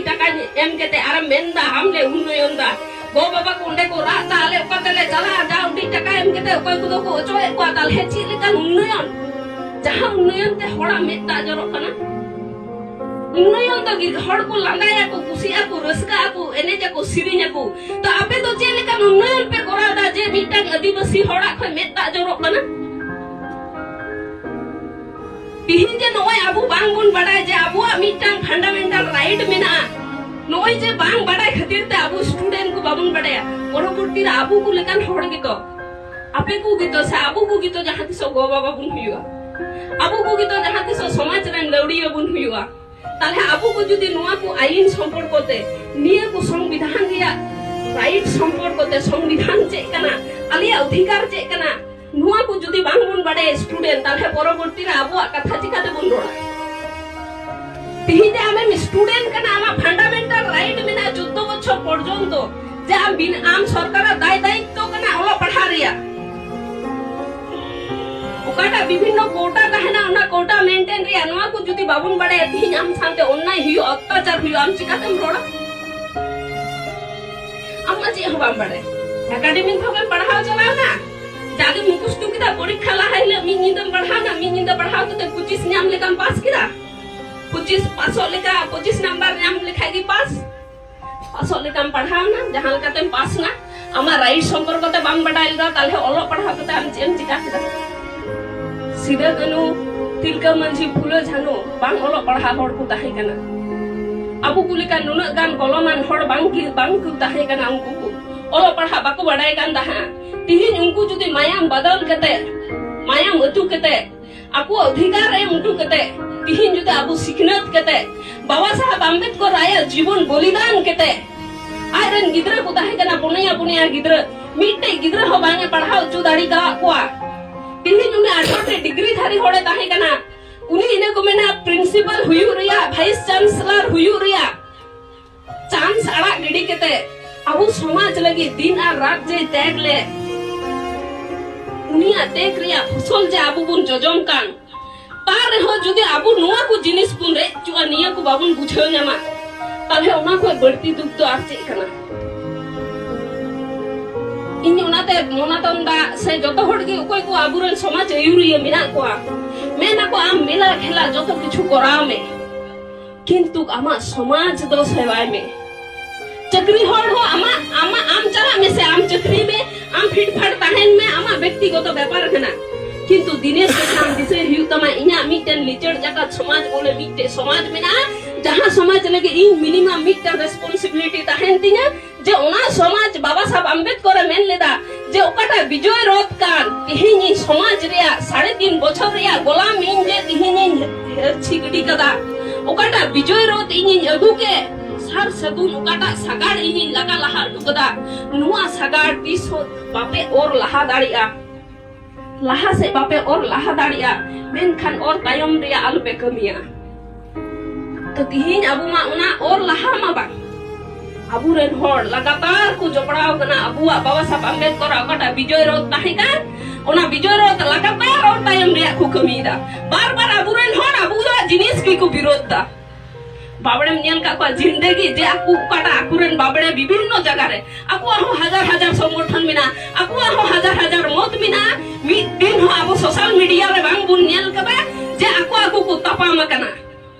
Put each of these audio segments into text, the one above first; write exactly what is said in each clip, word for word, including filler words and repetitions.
ᱴᱟᱠᱟ ᱮᱢ ᱠᱟᱛᱮ ᱟᱨᱮᱢ ᱢᱮᱱᱫᱟ ᱟᱢ ᱞᱮ ᱩᱱᱱᱚᱭᱚᱱ ᱫᱟ᱾ ᱜᱚ ᱵᱟᱵᱟ ᱠᱚ ᱚᱸᱰᱮ ᱠᱚ ᱨᱟᱜ ᱫᱟ, ᱟᱞᱮ ᱚᱠᱟ ᱛᱮᱞᱮ ᱪᱟᱞᱟᱜᱼᱟ? ᱡᱟ ᱩᱰᱤᱡ ᱴᱟᱠᱟ ᱮᱢ ᱠᱟᱛᱮ ᱚᱠᱚᱭ ᱠᱚᱫᱚ ᱠᱚ ᱚᱪᱚᱭᱮᱫ ᱠᱚᱣᱟ, ᱛᱟᱦᱞᱮ ᱪᱮᱫ ᱞᱮᱠᱟᱱ ᱩᱱᱱᱚᱭᱚᱱ? ᱡᱟᱦᱟᱸ ᱩᱱᱱᱚᱭᱚᱱ ᱛᱮ ᱦᱚᱲᱟᱜ ᱢᱮᱫ ᱫᱟᱜ ᱡᱚᱨᱚᱜ ᱠᱟᱱᱟ᱾ ᱩᱱᱱᱚᱭᱚᱱ ᱫᱚ ᱜᱤ-, ᱦᱚᱲ ᱠᱚ ᱞᱟᱸᱫᱟᱭᱟᱠᱚ, ᱠᱩᱥᱤᱜ ᱟᱠᱚ, ᱨᱟᱹᱥᱠᱟᱹᱜ ᱟᱠᱚ, ᱮᱱᱮᱡ ᱟᱠᱚ, ᱥᱮᱨᱮᱧ ᱟᱠᱚ᱾ ᱛᱚ ᱟᱯᱮ ᱫᱚ ᱪᱮᱫ ᱞᱮᱠᱟᱱ ᱩᱱᱱᱚᱭᱚᱱ ᱯᱮ ᱠᱚᱨᱟᱣ ᱫᱟ ᱡᱮ ᱢᱤᱫᱴᱟᱝ ᱟᱹᱫᱤᱵᱟᱹᱥᱤ ᱦᱚᱲᱟᱜ ᱠᱷᱚᱱ ᱢᱮᱫ ᱫᱟᱜ ᱡᱚᱨᱚᱜ ᱠᱟᱱᱟ? ᱛᱤᱦᱤᱧ ᱡᱮ ᱱᱚᱜᱼᱚᱭ ᱟᱵᱚ ᱵᱟᱝ ᱵᱚᱱ ᱵᱟᱰᱟᱭ ᱡᱮ ᱟᱵᱚᱣᱟᱜ ᱢᱤᱫᱴᱟᱝ fundamental right ᱢᱮᱱᱟᱜᱼᱟ, ᱱᱚᱜᱼᱚᱭ ᱡᱮ ᱵᱟᱝ ᱵᱟᱰᱟᱭ ᱠᱷᱟᱹᱛᱤᱨ ᱛᱮ ᱟᱵᱚ student ᱠᱚ ᱵᱟᱵᱚᱱ ᱵᱟᱰᱟᱭᱟ, ᱯᱚᱨᱚᱵᱚᱨᱛᱤ ᱨᱮ ᱟᱵᱚ ᱠᱚ ᱞᱮᱠᱟᱱ ᱦᱚᱲ ᱜᱮᱛᱚ, ᱟᱯᱮ ᱠᱚ ᱜᱮᱛᱚ ᱥᱮ ᱟᱵᱚ ᱠᱚ ᱜᱮᱛᱚ ᱡᱟᱦᱟᱸ ᱛᱤᱥᱚᱜ ᱜᱚ ᱵᱟᱵᱟ ᱵᱚᱱ ᱦᱩᱭᱩᱜᱼᱟ, ᱟᱵᱚ ᱠᱚ ᱜᱮᱛᱚ ᱡᱟᱦᱟᱸ ᱛᱤᱥᱚᱜ ᱥᱚᱢᱟᱡᱽ ᱨᱮᱱ ᱞᱟᱹᱣᱲᱤᱭᱟᱹ ᱵᱚᱱ ᱦᱩᱭᱩᱜᱼᱟ᱾ ᱛᱟᱦᱞᱮ ᱟᱵᱚ ᱠᱚ ᱡᱩᱫᱤ ᱱᱚᱣᱟ ᱠᱚ ᱟᱭᱤᱱ ᱥᱚᱢᱯᱚᱨᱠᱚ ᱛᱮ, ᱱᱤᱭᱟᱹ ᱠᱚ ᱥᱚᱝᱵᱤᱫᱷᱟᱱ ᱨᱮᱭᱟᱜ right ᱥᱚᱢᱯᱚᱨᱠᱚ ᱛᱮ, ᱥᱚᱝᱵᱤᱫᱷᱟᱱ ᱪᱮᱫ ᱠᱟᱱᱟ, ᱟᱞᱮᱭᱟᱜ ᱚᱫᱷᱤᱠᱟᱨ ᱪᱮᱫ ᱠᱟᱱᱟ, ᱱᱚᱣᱟ ᱠᱚ ᱡᱩᱫᱤ ᱵᱟᱝ ᱵᱚᱱ ᱵᱟᱰᱟᱭᱟ student, ᱛᱟᱦᱞᱮ ᱯᱚᱨᱚᱵᱚᱨᱛᱤ ᱨᱮ ᱟᱵᱚᱣᱟᱜ ᱠᱟᱛᱷᱟ ᱪᱤᱠᱟᱹ ᱛᱮᱵᱚᱱ ᱨᱚᱲᱟ? ᱛᱤᱦᱤᱧ ᱡᱮ ᱟᱢᱮᱢ student ᱠᱟᱱᱟ, ᱟᱢᱟᱜ fundamental right ᱢᱮᱱᱟᱜᱼᱟ ᱪᱳᱫᱽᱫᱳ ᱵᱚᱪᱷᱚᱨ ᱯᱚᱨᱡᱚᱱᱛᱚ, ᱡᱮ ᱟᱢ ᱵᱤᱱ-, ᱟᱢ ᱥᱚᱨᱠᱟᱨᱟᱜ ᱫᱟᱭ ᱫᱟᱭᱤᱛᱛᱚ ᱠᱟᱱᱟ ᱚᱞᱚᱜ ᱯᱟᱲᱦᱟᱜ ᱨᱮᱭᱟᱜ᱾ ᱚᱠᱟᱴᱟᱜ ᱵᱤᱵᱷᱤᱱᱱᱚ quota ᱛᱟᱦᱮᱱᱟ, ᱚᱱᱟ quota maintain ᱨᱮᱭᱟᱜ, ᱱᱚᱣᱟ ᱠᱚ ᱡᱩᱫᱤ ᱵᱟᱵᱚᱱ ᱵᱟᱰᱟᱭᱟ, ᱛᱤᱦᱤᱧ ᱟᱢ ᱥᱟᱶᱛᱮ ᱚᱱᱱᱟᱭ ᱦᱩᱭᱩᱜᱼᱟ, ᱚᱛᱛᱟᱪᱟᱨ ᱦᱩᱭᱩᱜᱼᱟ, ᱟᱢ ᱪᱤᱠᱟᱛᱮᱢ ᱨᱚᱲᱟ? ᱟᱢ ᱢᱟ ᱪᱮᱫ ᱦᱚᱸ ᱵᱟᱢ ᱵᱟᱰᱟᱭᱟ᱾ academy ᱛᱷᱚᱠᱮᱢ ᱯᱟᱲᱦᱟᱣ ᱪᱟᱞᱟᱣᱱᱟ, ᱡᱟᱜᱮ ᱢᱩᱠᱷᱚᱥᱛᱚ ᱠᱮᱫᱟ, ᱯᱚᱨᱤᱠᱠᱷᱟ ᱞᱟᱦᱟ ᱦᱤᱞᱳᱜ ᱢᱤᱫ ᱧᱤᱫᱟᱹᱢ ᱯᱟᱲᱦᱟᱣᱱᱟ, ᱢᱤᱫ ᱧᱤᱫᱟᱹ ᱯᱟᱲᱦᱟᱣ ᱠᱟᱛᱮ ᱯᱚᱸᱪᱤᱥ ᱧᱟᱢ ᱞᱮᱠᱟᱢ ᱯᱟᱥ ᱠᱮᱫᱟ, ᱯᱚᱸᱪᱤᱥ ᱯᱟᱥᱚᱜ ᱞᱮᱠᱟ, ᱯᱚᱸᱪᱤᱥ ᱱᱟᱢᱵᱟᱨ ᱧᱟᱢ ᱞᱮᱠᱷᱟᱡ ᱜᱮ ᱯᱟᱥ᱾ ᱯᱟᱥᱚᱜ ᱞᱮᱠᱟᱢ ᱯᱟᱲᱦᱟᱣᱱᱟ, ᱡᱟᱦᱟᱸ ᱞᱮᱠᱟᱛᱮᱢ ᱯᱟᱥ ᱱᱟ, ᱟᱢᱟᱜ right ᱥᱚᱢᱯᱚᱨᱠᱚ ᱛᱮ ᱵᱟᱢ ᱵᱟᱰᱟᱭ ᱞᱮᱫᱟ, ᱛᱟᱦᱞᱮ ᱚᱞᱚᱜ ᱯᱟᱲᱦᱟᱣ ᱠᱟᱛᱮ ᱟᱢ ᱪᱮᱫ ᱮᱢ ᱪᱤᱠᱟ ᱠᱮᱫᱟ? ᱥᱤᱫᱟᱹ ᱠᱟᱹᱱᱩ, ᱛᱤᱞᱠᱟᱹ ᱢᱟᱹᱡᱷᱤ, ᱯᱷᱩᱞᱟᱹ ᱡᱷᱟᱱᱩ ᱵᱟᱝ ᱚᱞᱚᱜ ᱯᱟᱲᱦᱟᱣ ᱦᱚᱲ ᱠᱚ ᱛᱟᱦᱮᱸ ᱠᱟᱱᱟ? ᱟᱵᱚ ᱠᱚ ᱞᱮᱠᱟ ᱱᱩᱱᱟᱹᱜ ᱜᱟᱱ ᱜᱚᱞᱚᱢᱟᱱ ᱦᱚᱲ ᱵᱟᱝ ᱠᱤ, ᱵᱟᱝ ᱠᱚ ᱛᱟᱦᱮᱸ ᱠᱟᱱᱟ? ᱩᱱᱠᱩ ᱠᱚ ᱚᱞᱚᱜ ᱯᱟᱲᱦᱟᱜ ᱵᱟᱠᱚ ᱵᱟᱰᱟᱭ ᱠᱟᱱ ᱛᱟᱦᱮᱸᱜᱼᱟ᱾ ᱛᱤᱦᱤᱧ ᱩᱱᱠᱩ ᱡᱩᱫᱤ ᱢᱟᱭᱟᱢ ᱵᱟᱫᱟᱞ ᱠᱟᱛᱮ, ᱢᱟᱭᱟᱢ ᱟᱹᱛᱩ ᱠᱟᱛᱮ, ᱟᱠᱚᱣᱟᱜ ᱚᱫᱷᱤᱠᱟᱨ ᱮᱢ ᱩᱰᱩᱠ ᱠᱟᱛᱮ, ᱛᱤᱦᱤᱧ ᱡᱩᱫᱤ ᱟᱵᱚ ᱥᱤᱠᱷᱱᱟᱹᱛ ᱠᱟᱛᱮ, ᱵᱟᱵᱟ ᱥᱟᱦᱮᱵᱽ ᱟᱢᱵᱮᱫᱠᱚᱨ ᱟᱭᱟᱜ ᱡᱤᱵᱚᱱ ᱵᱚᱞᱤᱫᱟᱱ ᱠᱟᱛᱮ, ᱟᱡ ᱨᱮᱱ ᱜᱤᱫᱽᱨᱟᱹ ᱠᱚ ᱛᱟᱦᱮᱸ ᱠᱟᱱᱟ, ᱯᱩᱱᱭᱟ ᱯᱩᱱᱭᱟ ᱜᱤᱫᱽᱨᱟᱹ, ᱢᱤᱫᱴᱮᱡ ᱜᱤᱫᱽᱨᱟᱹ ᱦᱚᱸ ᱵᱟᱝ ᱮ ᱯᱟᱲᱦᱟᱣ ᱦᱚᱪᱚ ᱫᱟᱲᱮ ᱠᱟᱣᱟᱫ ᱠᱚᱣᱟ᱾ ᱛᱤᱦᱤᱧ ᱩᱱᱤ ᱟᱴᱷᱨᱚ ᱴᱤ ᱰᱤᱜᱽᱨᱤ ᱫᱷᱟᱨᱤ ᱦᱚᱲᱮ ᱛᱟᱦᱮᱸ ᱠᱟᱱᱟ, ᱩᱱᱤ ᱤᱱᱟᱹ ᱠᱚ ᱢᱮᱱᱟ principal ᱦᱩᱭᱩᱜ ᱨᱮᱭᱟᱜ, vice chancellor ᱦᱩᱭᱩᱜ ᱨᱮᱭᱟᱜ chance ᱟᱲᱟᱜ ᱜᱤᱰᱤ ᱠᱟᱛᱮ ᱟᱵᱚ ᱥᱚᱢᱟᱡᱽ ᱞᱟᱹᱜᱤᱫ ᱫᱤᱱ ᱟᱨ ᱨᱟᱛ ᱡᱮ ᱛᱮᱜ ᱞᱮᱫ, ᱩᱱᱤᱭᱟᱜ ᱛᱮᱜ ᱨᱮᱭᱟᱜ ᱯᱷᱚᱥᱚᱞ ᱡᱮ ᱟᱵᱚ ᱵᱚᱱ ᱡᱚᱡᱚᱢ ᱠᱟᱱ, ᱛᱟ ᱨᱮᱦᱚᱸ ᱡᱩᱫᱤ ᱟᱵᱚ ᱱᱚᱣᱟ ᱠᱚ ᱡᱤᱱᱤᱥ ᱵᱚᱱ ᱨᱮᱡ ᱦᱚᱪᱚᱜᱼᱟ, ᱱᱤᱭᱟᱹ ᱠᱚ ᱵᱟᱵᱚᱱ ᱵᱩᱡᱷᱟᱹᱣ ᱧᱟᱢᱟ, ᱛᱟᱦᱞᱮ ᱚᱱᱟ ᱠᱷᱚᱱ ᱵᱟᱹᱲᱛᱤ ᱫᱩᱠ ᱫᱚ ᱟᱨ ᱪᱮᱫ ᱠᱟᱱᱟ? ᱤᱧ ᱚᱱᱟᱛᱮ ᱢᱚᱱᱟᱛᱚᱱ ᱫᱟ ᱥᱮ ᱡᱚᱛᱚ ᱦᱚᱲ ᱜᱮ ᱚᱠᱚᱭ ᱠᱚ ᱟᱵᱚᱨᱮᱱ ᱥᱚᱢᱟᱡᱽ ᱟᱹᱭᱩᱨᱤᱭᱟᱹ ᱢᱮᱱᱟᱜ ᱠᱚᱣᱟ, ᱢᱮᱱ ᱟᱠᱚ, "ᱟᱢ ᱢᱮᱞᱟ ᱠᱷᱮᱞᱟ ᱡᱚᱛᱚ ᱠᱤᱪᱷᱩ ᱠᱚᱨᱟᱣ ᱢᱮ, ᱠᱤᱱᱛᱩ ᱟᱢᱟᱜ ᱥᱚᱢᱟᱡᱽ ᱫᱚ ᱥᱮᱵᱟᱭ ᱢᱮ᱾" ᱪᱟᱹᱠᱨᱤ ᱦᱚᱲ ᱦᱚᱸ ᱟᱢᱟᱜ, ᱟᱢᱟᱜ, ᱟᱢ ᱪᱟᱞᱟᱜ ᱢᱮ ᱥᱮ ᱟᱢ ᱪᱟᱹᱠᱨᱤ ᱢᱮ, ᱟᱢ ᱯᱷᱤᱴ ᱯᱷᱟᱴ ᱛᱟᱦᱮᱱ ᱢᱮ, ᱟᱢᱟᱜ ᱵᱮᱠᱛᱤᱜᱚᱛᱚ ᱵᱮᱯᱟᱨ ᱠᱟᱱᱟ᱾ ᱠᱤᱱᱛᱩ ᱫᱤᱱᱮᱥ ᱠᱟᱛᱷᱟ ᱟᱢ ᱫᱤᱥᱟᱹᱭ ᱦᱩᱭᱩᱜ ᱛᱟᱢᱟ, ᱤᱧᱟᱹᱜ ᱢᱤᱫᱴᱮᱱ ᱞᱤᱪᱟᱹᱲ ᱡᱟᱠᱟᱛ ᱥᱚᱢᱟᱡᱽ ᱵᱚᱞᱮ ᱢᱤᱫᱴᱮᱡ ᱥᱚᱢᱟᱡᱽ ᱢᱮᱱᱟᱜᱼᱟ, ᱡᱟᱦᱟᱸ ᱥᱚᱢᱟᱡᱽ ᱞᱟᱹᱜᱤᱫ ᱤᱧ ᱢᱤᱱᱤᱢᱟᱢ ᱢᱤᱫᱴᱮᱱ ᱨᱮᱥᱯᱚᱱᱥᱤᱵᱤᱞᱤᱴᱤ ᱛᱟᱦᱮᱱ ᱛᱤᱧᱟᱹ, ᱡᱮ ᱚᱱᱟ ᱥᱚᱢᱟᱡᱽ ᱵᱟᱵᱟ ᱥᱟᱦᱮᱵᱽ ᱟᱢᱵᱮᱫᱠᱚᱨ ᱮ ᱢᱮᱱ ᱞᱮᱫᱟ ᱡᱮ ᱚᱠᱟᱴᱟᱜ ᱵᱤᱡᱚᱭ ᱨᱚᱛᱷ ᱠᱟᱱ, ᱛᱮᱦᱮᱧ ᱤᱧ ᱥᱚᱢᱟᱡᱽ ᱨᱮᱭᱟᱜ ᱥᱟᱲᱮ ᱛᱤᱱ ᱵᱚᱪᱷᱚᱨ ᱨᱮᱭᱟᱜ ᱜᱚᱞᱟᱢ ᱤᱧ ᱡᱮ ᱛᱮᱦᱮᱧ ᱤᱧ ᱦᱮᱨᱪᱷᱤ ᱜᱤᱰᱤ ᱠᱟᱫᱟ, ᱚᱠᱟᱴᱟᱜ ᱵᱤᱡᱚᱭ ᱨᱚᱛᱷ ᱤᱧᱤᱧ ᱟᱹᱜᱩ ᱠᱮᱫ, ᱥᱟᱨ ᱥᱟᱹᱜᱩᱱ ᱚᱠᱟᱴᱟᱜ ᱥᱟᱜᱟᱲ ᱤᱧᱤᱧ ᱞᱟᱜᱟ ᱞᱟᱦᱟ ᱦᱚᱴᱚ ᱠᱟᱫᱟ, ᱱᱚᱣᱟ ᱥᱟᱜᱟᱲ ᱛᱤᱥ ᱦᱚᱸ ᱵᱟᱯᱮ ᱚᱨ ᱞᱟᱦᱟ ᱫᱟᱲᱮᱭᱟᱜᱼᱟ᱾ ᱞᱟᱦᱟ ᱥᱮᱫ ᱵᱟᱯᱮ ᱚᱨ ᱞᱟᱦᱟ ᱫᱟᱲᱮᱭᱟᱜᱼᱟ, ᱢᱮᱱᱠᱷᱟᱱ ᱚᱨ ᱛᱟᱭᱚᱢ ᱨᱮᱭᱟᱜ ᱟᱞᱚᱯᱮ ᱠᱟᱹᱢᱤᱭᱟ᱾ ᱛᱚ ᱛᱤᱦᱤᱧ ᱟᱵᱚ ᱢᱟ ᱚᱱᱟ ᱚᱨ ᱞᱟᱦᱟ ᱢᱟ ᱵᱟᱝ, ᱟᱵᱚᱨᱮᱱ ᱦᱚᱲ ᱞᱟᱜᱟᱛᱟᱨ ᱠᱚ ᱡᱚᱯᱲᱟᱣ ᱠᱟᱱᱟ ᱟᱵᱚᱣᱟᱜ ᱵᱟᱵᱟ ᱥᱟᱦᱮᱵᱽ ᱟᱢᱵᱮᱫᱠᱚᱨ ᱚᱠᱟᱴᱟᱜ ᱵᱤᱡᱚᱭ ᱨᱚᱛᱷ ᱛᱟᱦᱮᱸ ᱠᱟᱱ, ᱚᱱᱟ ᱵᱤᱡᱚᱭ ᱨᱚᱛᱷ ᱞᱟᱜᱟᱛᱟᱨ ᱚᱨ ᱛᱟᱭᱚᱢ ᱨᱮᱭᱟᱜ ᱠᱚ ᱠᱟᱹᱢᱤᱭᱮᱫᱟ᱾ ᱵᱟᱨ ᱵᱟᱨ ᱟᱵᱚᱨᱮᱱ ᱦᱚᱲ ᱟᱵᱚᱣᱟᱜ ᱡᱤᱱᱤᱥ ᱜᱮᱠᱚ ᱵᱤᱨᱳᱫᱷ ᱫᱟ᱾ ᱵᱟᱵᱲᱮᱢ ᱧᱮᱞ ᱠᱟᱜ ᱠᱚᱣᱟ ᱡᱤᱱᱫᱮᱜᱤ ᱡᱮ ᱟᱠᱚ ᱚᱠᱟᱴᱟᱜ ᱟᱠᱚᱨᱮᱱ ᱵᱟᱵᱲᱮ ᱵᱤᱵᱷᱤᱱᱱᱚ ᱡᱟᱭᱜᱟ ᱨᱮ ᱟᱠᱚᱣᱟᱜ ᱦᱚᱸ ᱦᱟᱡᱟᱨ ᱦᱟᱡᱟᱨ ᱥᱚᱝᱜᱚᱴᱷᱚᱱ ᱢᱮᱱᱟᱜᱼᱟ, ᱟᱠᱚᱣᱟᱜ ᱦᱚᱸ ᱦᱟᱡᱟᱨ ᱦᱟᱡᱟᱨ ᱢᱚᱛ ᱢᱮᱱᱟᱜᱼᱟ᱾ ᱢᱤᱫ ᱫᱤᱱ ᱦᱚᱸ ᱟᱵᱚ ᱥᱳᱥᱟᱞ ᱢᱤᱰᱤᱭᱟ ᱨᱮ ᱵᱟᱝ ᱵᱚᱱ ᱧᱮᱞ ᱠᱟᱫᱟ ᱡᱮ ᱟᱠᱚ ᱟᱠᱚ ᱠᱚ ᱛᱟᱯᱟᱢ ᱟᱠᱟᱱᱟ᱾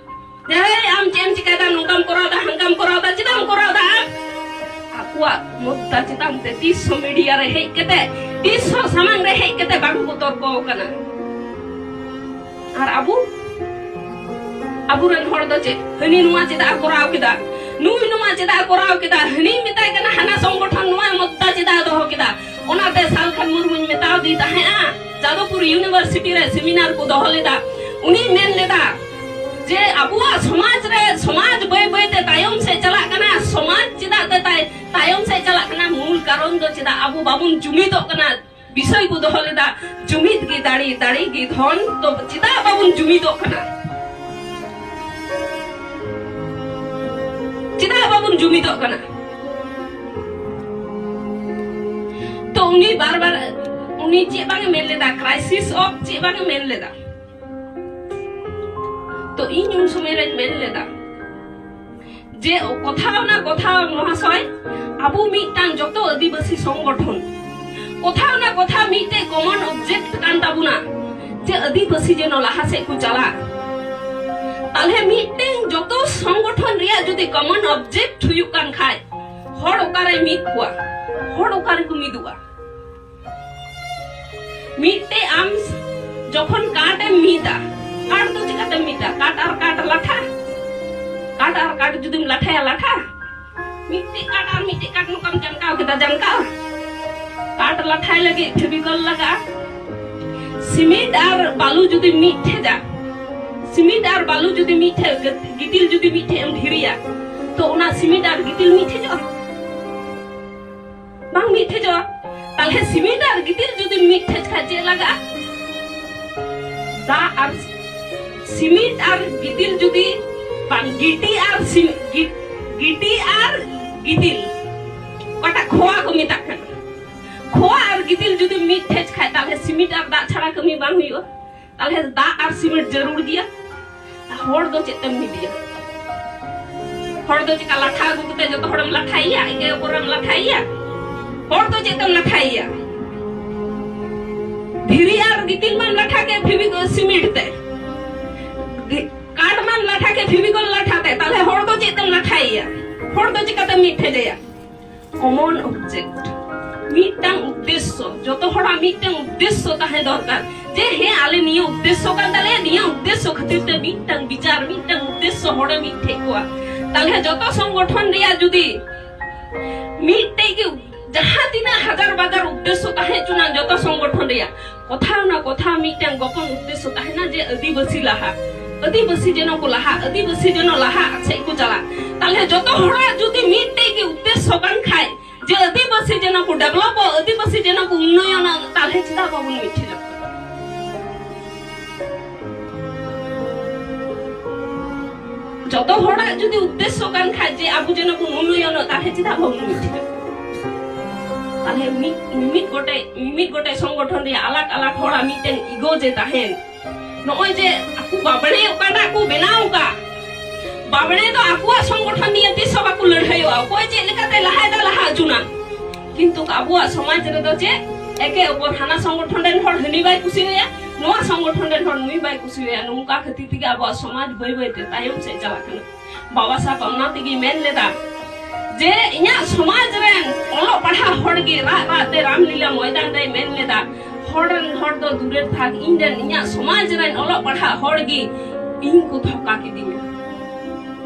ᱡᱮ, "ᱦᱮᱭ, ᱟᱢ ᱪᱮᱫ ᱮᱢ ᱪᱤᱠᱟᱹᱭᱮᱫᱟ? ᱱᱚᱝᱠᱟᱢ ᱠᱚᱨᱟᱣᱫᱟ, ᱦᱟᱝᱠᱟᱢ ᱠᱚᱨᱟᱣᱫᱟ, ᱪᱮᱫᱟᱜ ᱮᱢ ᱠᱚᱨᱟᱣᱫᱟ ᱟᱢ?" ᱟᱠᱚᱣᱟᱜ ᱢᱩᱫᱽᱫᱟ ᱪᱮᱛᱟᱱ ᱛᱮ ᱛᱤᱥ ᱦᱚᱸ ᱢᱤᱰᱤᱭᱟ ᱨᱮ ᱦᱮᱡ ᱠᱟᱛᱮ, ᱛᱤᱥ ᱦᱚᱸ ᱥᱟᱢᱟᱝ ᱨᱮ ᱦᱮᱡ ᱠᱟᱛᱮ ᱵᱟᱝ ᱠᱚ ᱛᱚᱨᱠᱚ ᱟᱠᱟᱱᱟ᱾ ᱟᱨ ᱟᱵᱚ, ᱟᱵᱚᱨᱮᱱ ᱦᱚᱲ ᱫᱚ ᱪᱮᱫ, ᱦᱟᱹᱱᱤ ᱱᱚᱣᱟ ᱪᱮᱫᱟᱜ ᱮ ᱠᱚᱨᱟᱣ ᱠᱮᱫᱟ, ᱱᱩᱭ ᱱᱚᱣᱟ ᱪᱮᱫᱟᱜ ᱮ ᱠᱚᱨᱟᱣ ᱠᱮᱫᱟ, ᱦᱟᱹᱱᱤ ᱢᱮᱛᱟᱭ ᱠᱟᱱᱟ ᱦᱟᱱᱟ ᱥᱚᱝᱜᱚᱴᱷᱚᱱ ᱱᱚᱣᱟ ᱢᱩᱫᱽᱫᱟ ᱪᱮᱫᱟᱜ ᱮ ᱫᱚᱦᱚ ᱠᱮᱫᱟ᱾ ᱚᱱᱟᱛᱮ ᱥᱟᱞᱠᱷᱟᱱ ᱢᱩᱨᱢᱩᱧ ᱢᱮᱛᱟᱣ ᱫᱮ ᱛᱟᱦᱮᱸᱜᱼᱟ, ᱡᱟᱫᱚᱵᱯᱩᱨ ᱤᱭᱩᱱᱤᱵᱷᱟᱨᱥᱤᱴᱤ ᱨᱮ ᱥᱮᱢᱤᱱᱟᱨ ᱠᱚ ᱫᱚᱦᱚ ᱞᱮᱫᱟ᱾ ᱩᱱᱤᱭ ᱢᱮᱱ ᱞᱮᱫᱟ ᱡᱮ ᱟᱵᱚᱣᱟᱜ ᱥᱚᱢᱟᱡᱽ ᱨᱮ, ᱥᱚᱢᱟᱡᱽ ᱵᱟᱹᱭ ᱵᱟᱹᱭ ᱛᱮ ᱛᱟᱭᱚᱢ ᱥᱮᱫ ᱪᱟᱞᱟᱜ ᱠᱟᱱᱟ᱾ ᱥᱚᱢᱟᱡᱽ ᱪᱮᱫᱟᱜ ᱛᱮ ᱛᱟᱭ-, ᱛᱟᱭᱚᱢ ᱥᱮᱫ ᱪᱟᱞᱟᱜ ᱠᱟᱱᱟ? ᱢᱩᱞ ᱠᱟᱨᱚᱱ ᱫᱚ ᱪᱮᱫᱟᱜ ᱟᱵᱚ ᱵᱟᱵᱚᱱ ᱡᱩᱢᱤᱫᱚᱜ ᱠᱟᱱᱟ? ᱵᱤᱥᱚᱭ ᱠᱚ ᱫᱚᱦᱚ ᱞᱮᱫᱟ, ᱡᱩᱢᱤᱫ ᱜᱮ ᱫᱟᱲᱮ, ᱫᱟᱲᱮ ᱜᱮ ᱫᱷᱚᱱ᱾ ᱛᱚ ᱪᱮᱫᱟᱜ ᱵᱟᱵᱚᱱ ᱡᱩᱢᱤᱫᱚᱜ ᱠᱟᱱᱟ? ᱪᱮᱫᱟᱜ ᱵᱟᱵᱚᱱ ᱡᱩᱢᱤᱫᱚᱜ ᱠᱟᱱᱟ? ᱛᱚ ᱩᱱᱤ ᱵᱟᱨ ᱵᱟᱨ, ᱩᱱᱤ ᱪᱮᱫ ᱵᱟᱝ ᱮ ᱢᱮᱱ ᱞᱮᱫᱟ, crisis of ᱪᱮᱫ ᱵᱟᱝ ᱮ ᱢᱮᱱ ᱞᱮᱫᱟ᱾ ᱛᱚ ᱤᱧ ᱩᱱ ᱥᱚᱢᱚᱭ ᱨᱮᱧ ᱢᱮᱱ ᱞᱮᱫᱟ, ᱡᱮ ᱠᱚᱛᱷᱟ ᱚᱱᱟ ᱠᱚᱛᱷᱟ ᱢᱚᱦᱟᱥᱚᱭ, ᱟᱵᱚ ᱢᱤᱫᱴᱟᱝ ᱡᱚᱛᱚ ᱟᱹᱫᱤᱵᱟᱹᱥᱤ ᱥᱚᱝᱜᱚᱴᱷᱚᱱ, ᱠᱚᱛᱷᱟ ᱚᱱᱟ ᱠᱚᱛᱷᱟ ᱢᱤᱫᱴᱮᱡ ᱠᱚᱢᱚᱱ ᱚᱵᱡᱮᱠᱴ ᱠᱟᱱ ᱛᱟᱵᱚᱱᱟ, ᱡᱮ ᱟᱹᱫᱤᱵᱟᱹᱥᱤ ᱡᱮᱱᱚ ᱞᱟᱦᱟ ᱥᱮᱫ ᱠᱚ ᱪᱟᱞᱟᱜ᱾ ᱛᱟᱦᱞᱮ ᱢᱤᱫᱴᱮᱱ ᱡᱚᱛᱚ ᱥᱚᱝᱜᱚᱴᱷᱚᱱ ᱨᱮᱭᱟᱜ ᱡᱩᱫᱤ ᱠᱚᱢᱚᱱ ᱚᱵᱡᱮᱠᱴ ᱦᱩᱭᱩᱜ ᱠᱟᱱ ᱠᱷᱟᱡ, ᱦᱚᱲ ᱚᱠᱟᱨᱮ ᱢᱤᱫ ᱠᱚᱣᱟ? ᱦᱚᱲ ᱚᱠᱟ ᱨᱮᱠᱚ ᱢᱤᱫᱚᱜᱼᱟ? ᱢᱤᱫᱴᱮᱡ ᱟᱢ ᱡᱚᱠᱷᱚᱱ ᱠᱟᱴ ᱮᱢ ᱢᱤᱫᱟ, ᱠᱟᱴ ᱫᱚ ᱪᱤᱠᱟᱛᱮᱢ ᱢᱤᱫᱟ? ᱠᱟᱴ ᱟᱨ ᱠᱟᱴ ᱞᱟᱴᱷᱟ, ᱠᱟᱴ ᱟᱨ ᱠᱟᱴ ᱡᱩᱫᱤᱢ ᱞᱟᱴᱷᱟᱭᱟ, ᱞᱟᱴᱷᱟ᱾ ᱢᱤᱫᱴᱮᱡ ᱠᱟᱴ ᱟᱨ ᱢᱤᱫᱴᱮᱡ ᱠᱟᱴ ᱱᱚᱝᱠᱟᱢ ᱡᱟᱱᱠᱟᱣ ᱠᱮᱫᱟ, ᱡᱟᱱᱠᱟᱣ᱾ ᱠᱟᱴ ᱞᱟᱴᱷᱟᱭ ᱞᱟᱹᱜᱤᱫ ᱯᱷᱮᱵᱤᱠᱚᱞ ᱞᱟᱜᱟᱜᱼᱟ᱾ ᱥᱤᱢᱮᱱᱴ ᱟᱨ ᱵᱟᱞᱩ ᱡᱩᱫᱤ ᱢᱤᱫ ᱴᱷᱮᱡᱟ, ᱥᱤᱢᱮᱱᱴ ᱟᱨ ᱵᱟᱞᱩ ᱡᱩᱫᱤ ᱢᱤᱫ ᱴᱷᱮᱡ, ᱜᱤᱛᱤᱞ ᱡᱩᱫᱤ ᱢᱤᱫ ᱴᱷᱮᱡ ᱮᱢ ᱰᱷᱤᱨᱤᱭᱟ, ᱛᱚ ᱚᱱᱟ ᱥᱤᱢᱮᱱᱴ ᱟᱨ ᱜᱤᱛᱤᱞ ᱢᱤᱫ ᱴᱷᱮᱡᱚᱜᱼᱟ? ᱵᱟᱝ ᱢᱤᱫ ᱴᱷᱮᱡᱚᱜᱼᱟ᱾ ᱛᱟᱦᱞᱮ ᱥᱤᱢᱮᱱᱴ ᱟᱨ ᱜᱤᱛᱤᱞ ᱡᱩᱫᱤ ᱢᱤᱫ ᱴᱷᱮᱡ ᱠᱷᱟᱡ ᱪᱮᱫ ᱞᱟᱜᱟᱜᱼᱟ? ᱫᱟᱜ ᱟᱨ ᱥᱤᱢᱮᱱᱴ ᱟᱨ ᱜᱤᱛᱤᱞ ᱡᱩᱫᱤ, ᱵᱟᱝ, ᱜᱤᱴᱤ ᱟᱨ ᱥᱤᱢ-, ᱜᱤ-, ᱜᱤᱴᱤ ᱟᱨ ᱜᱤᱛᱤᱞ, ᱚᱠᱟᱴᱟᱜ ᱠᱷᱚᱣᱟ ᱠᱚ ᱢᱮᱛᱟᱜ ᱠᱟᱱᱟ, ᱠᱷᱚᱣᱟ ᱟᱨ ᱜᱤᱛᱤᱞ ᱡᱩᱫᱤ ᱢᱤᱫ ᱴᱷᱮᱡ ᱠᱷᱟᱡ, ᱛᱟᱦᱞᱮ ᱥᱤᱢᱮᱱᱴ ᱟᱨ ᱫᱟᱜ ᱪᱷᱟᱲᱟ ᱠᱟᱹᱢᱤ ᱵᱟᱝ ᱦᱩᱭᱩᱜᱼᱟ᱾ ᱛᱟᱦᱞᱮ ᱫᱟᱜ ᱟᱨ ᱥᱤᱢᱮᱱᱴ ᱡᱟᱹᱨᱩᱲ ᱜᱮᱭᱟ᱾ ᱦᱚᱲ ᱫᱚ ᱪᱮᱫ ᱛᱮᱢ ᱢᱤᱫᱮᱭᱟ? ᱦᱚᱲ ᱫᱚ ᱪᱮᱠᱟ ᱞᱟᱴᱷᱟ ᱟᱹᱜᱩ ᱠᱟᱛᱮ ᱡᱚᱛᱚ ᱦᱚᱲᱮᱢ ᱞᱟᱴᱷᱟᱭᱮᱭᱟ? ᱮᱠᱮ ᱚᱯᱚᱨᱮᱢ ᱞᱟᱴᱷᱟᱭᱮᱭᱟ? ᱦᱚᱲ ᱫᱚ ᱪᱮᱫ ᱛᱮᱢ ᱞᱟᱴᱷᱟᱭᱮᱭᱟ? ᱫᱷᱤᱨᱤ ᱟᱨ ᱜᱤᱛᱤᱞ ᱢᱟᱢ ᱞᱟᱴᱷᱟ ᱠᱮᱫ ᱯᱷᱮᱵᱤᱠᱚᱞ ᱥᱤᱢᱮᱱᱴ ᱛᱮ, ᱜᱤ-, ᱠᱟᱴ ᱢᱟᱢ ᱞᱟᱴᱷᱟ ᱠᱮᱫ ᱯᱷᱮᱵᱤᱠᱚᱞ ᱞᱟᱴᱷᱟ ᱛᱮ, ᱛᱟᱦᱞᱮ ᱦᱚᱲ ᱫᱚ ᱪᱮᱫ ᱛᱮᱢ ᱞᱟᱴᱷᱟᱭᱮᱭᱟ? ᱦᱚᱲ ᱫᱚ ᱪᱤᱠᱟᱛᱮᱢ ᱢᱤᱫ ᱴᱷᱮᱡᱮᱭᱟ? ᱠᱚᱢᱚᱱ ᱚᱵᱡᱮᱠᱴ, ᱢᱤᱫᱴᱟᱝ ᱩᱫᱽᱫᱮᱥᱥᱚ, ᱡᱚᱛᱚ ᱦᱚᱲᱟᱜ ᱢᱤᱫᱴᱟᱝ ᱩᱫᱽᱫᱮᱥᱥᱚ ᱛᱟᱦᱮᱸ ᱫᱚᱨᱠᱟᱨ, ᱡᱮ ᱦᱮᱸ, ᱟᱞᱮ ᱱᱤᱭᱟᱹ ᱩᱫᱽᱫᱮᱥᱥᱚ ᱠᱟᱱ ᱛᱟᱞᱮᱭᱟ, ᱱᱤᱭᱟᱹ ᱩᱫᱽᱫᱮᱥᱥᱚ ᱠᱷᱟᱹᱛᱤᱨ ᱛᱮ ᱢᱤᱫᱴᱟᱝ ᱵᱤᱪᱟᱨ, ᱢᱤᱫᱴᱟᱝ ᱩᱫᱽᱫᱮᱥᱥᱚ ᱦᱚᱲᱮ ᱢᱤᱫ ᱴᱷᱮᱡ ᱠᱚᱣᱟ᱾ ᱛᱟᱦᱞᱮ ᱡᱚᱛᱚ ᱥᱚᱝᱜᱚᱴᱷᱚᱱ ᱨᱮᱭᱟᱜ ᱡᱩᱫᱤ ᱢᱤᱫᱴᱮᱡ ᱜᱮ, ᱡᱟᱦᱟᱸ ᱛᱤᱱᱟᱹᱜ ᱦᱟᱡᱟᱨ ᱵᱟᱡᱟᱨ ᱩᱫᱽᱫᱮᱥᱥᱚ ᱛᱟᱦᱮᱸ ᱦᱚᱪᱚᱱᱟ, ᱡᱚᱛᱚ ᱥᱚᱝᱜᱚᱴᱷᱚᱱ ᱨᱮᱭᱟᱜ ᱠᱚᱛᱷᱟ, ᱚᱱᱟ ᱠᱚᱛᱷᱟ ᱢᱤᱫᱴᱟᱝ ᱜᱚᱯᱚᱱ ᱩᱫᱽᱫᱮᱥᱥᱚ ᱛᱟᱦᱮᱱᱟ ᱡᱮ ᱟᱹᱫᱤᱵᱟᱹᱥᱤ ᱞᱟᱦᱟ, ᱟᱹᱫᱤᱵᱟᱹᱥᱤ ᱡᱮᱱᱚ ᱠᱚ ᱞᱟᱦᱟ, ᱟᱹᱫᱤᱵᱟᱹᱥᱤ ᱡᱮᱱᱚ ᱞᱟᱦᱟ ᱥᱮᱫ ᱠᱚ ᱪᱟᱞᱟᱜ᱾ ᱛᱟᱦᱞᱮ ᱡᱚᱛᱚ ᱦᱚᱲᱟᱜ ᱡᱩᱫᱤ ᱢᱤᱫᱴᱮᱡ ᱜᱮ ᱩᱫᱽᱫᱮᱥᱥᱚ ᱠᱟᱱ ᱠᱷᱟᱡ ᱡᱮ ᱟᱹᱫᱤᱵᱟᱹᱥᱤ ᱡᱮᱱᱚ ᱠᱚ ᱰᱮᱵᱷᱞᱚᱯᱚᱜ, ᱟᱹᱫᱤᱵᱟᱹᱥᱤ ᱡᱮᱱᱚ ᱠᱚ ᱩᱱᱱᱚᱭᱚᱱᱚᱜ, ᱛᱟᱦᱞᱮ ᱪᱮᱫᱟᱜ ᱵᱟᱵᱚᱱ ᱢᱤᱫᱴᱷᱮᱡᱚᱜ ᱠᱟᱱᱟ? ᱡᱚᱛᱚ ᱦᱚᱲᱟᱜ ᱡᱩᱫᱤ ᱩᱫᱽᱫᱮᱥᱥᱚ ᱠᱟᱱ ᱠᱷᱟᱡ ᱡᱮ ᱟᱵᱚ ᱡᱮᱱᱚ ᱵᱚᱱ ᱩᱱᱱᱚᱭᱚᱱᱚᱜ, ᱛᱟᱦᱞᱮ ᱪᱮᱫᱟᱜ ᱵᱟᱵᱚᱱ ᱢᱤᱫᱴᱷᱮᱡᱚᱜ? ᱛᱟᱦᱞᱮ ᱢᱤᱫ, ᱢᱤᱢᱤᱫ ᱜᱚᱴᱮᱡ, ᱢᱤᱢᱤᱫ ᱜᱚᱴᱮᱡ ᱥᱚᱝᱜᱚᱴᱷᱚᱱ ᱨᱮᱭᱟᱜ ᱟᱞᱟᱜᱽ ᱟᱞᱟᱜᱽ ᱦᱚᱲᱟᱜ ᱢᱤᱫᱴᱮᱱ ᱤᱜᱳ ᱡᱮ ᱛᱟᱦᱮᱱ, ᱱᱚᱜᱼᱚᱭ ᱡᱮ ᱟᱠᱚ ᱵᱟᱵᱲᱮ ᱚᱠᱟᱴᱟᱜ ᱠᱚ ᱵᱮᱱᱟᱣ ᱟᱠᱟᱫ, ᱵᱟᱵᱲᱮ ᱫᱚ ᱟᱠᱚᱣᱟᱜ ᱥᱚᱝᱜᱚᱴᱷᱚᱱ ᱠᱤᱱᱛᱩ ᱟᱵᱚᱣᱟᱜ ᱥᱚᱢᱟᱡᱽ ᱨᱮᱫᱚ ᱪᱮᱫ, ᱮᱠᱮ ᱚᱯᱚᱨ, ᱦᱟᱱᱟ ᱥᱚᱝᱜᱚᱴᱷᱚᱱ ᱨᱮᱱ ᱦᱚᱲ ᱦᱟᱹᱱᱤ ᱵᱟᱭ ᱠᱩᱥᱤᱣᱟᱭᱟ, ᱱᱚᱣᱟ ᱥᱚᱝᱜᱚᱴᱷᱚᱱ ᱨᱮᱱ ᱦᱚᱲ ᱱᱩᱭ ᱵᱟᱭ ᱠᱩᱥᱤᱣᱟᱭᱟ᱾ ᱱᱚᱝᱠᱟ ᱠᱷᱟᱹᱛᱤᱨ ᱛᱮᱜᱮ ᱟᱵᱚᱣᱟᱜ ᱥᱚᱢᱟᱡᱽ ᱵᱟᱹᱭ ᱵᱟᱹᱭ ᱛᱮ ᱛᱟᱭᱚᱢ ᱥᱮᱫ ᱪᱟᱞᱟᱜ ᱠᱟᱱᱟ᱾ ᱵᱟᱵᱟ ᱥᱟᱦᱮᱵᱽ ᱚᱱᱟ ᱛᱮᱜᱮ ᱢᱮᱱ ᱞᱮᱫᱟ ᱡᱮ ᱤᱧᱟᱹᱜ ᱥᱚᱢᱟᱡᱽ ᱨᱮᱱ ᱚᱞᱚᱜ ᱯᱟᱲᱦᱟᱜ ᱦᱚᱲ ᱜᱮ ᱨᱟᱜ ᱨᱟᱜ ᱛᱮ ᱨᱟᱢᱞᱤᱞᱟ ᱢᱚᱭᱫᱟᱱ ᱨᱮᱭ ᱢᱮᱱ ᱞᱮᱫᱟ, ᱦᱚᱲ ᱨᱮᱱ ᱦᱚᱲ ᱫᱚ ᱫᱩᱨᱮᱨ ᱛᱷᱟᱠ, ᱤᱧ ᱨᱮᱱ, ᱤᱧᱟᱹᱜ ᱥᱚᱢᱟᱡᱽ ᱨᱮᱱ ᱚᱞᱚᱜ ᱯᱟᱲᱦᱟᱜ ᱦᱚᱲ ᱜᱮ ᱤᱧ ᱠᱚ ᱫᱷᱳᱠᱟ ᱠᱤᱫᱤᱧᱟ,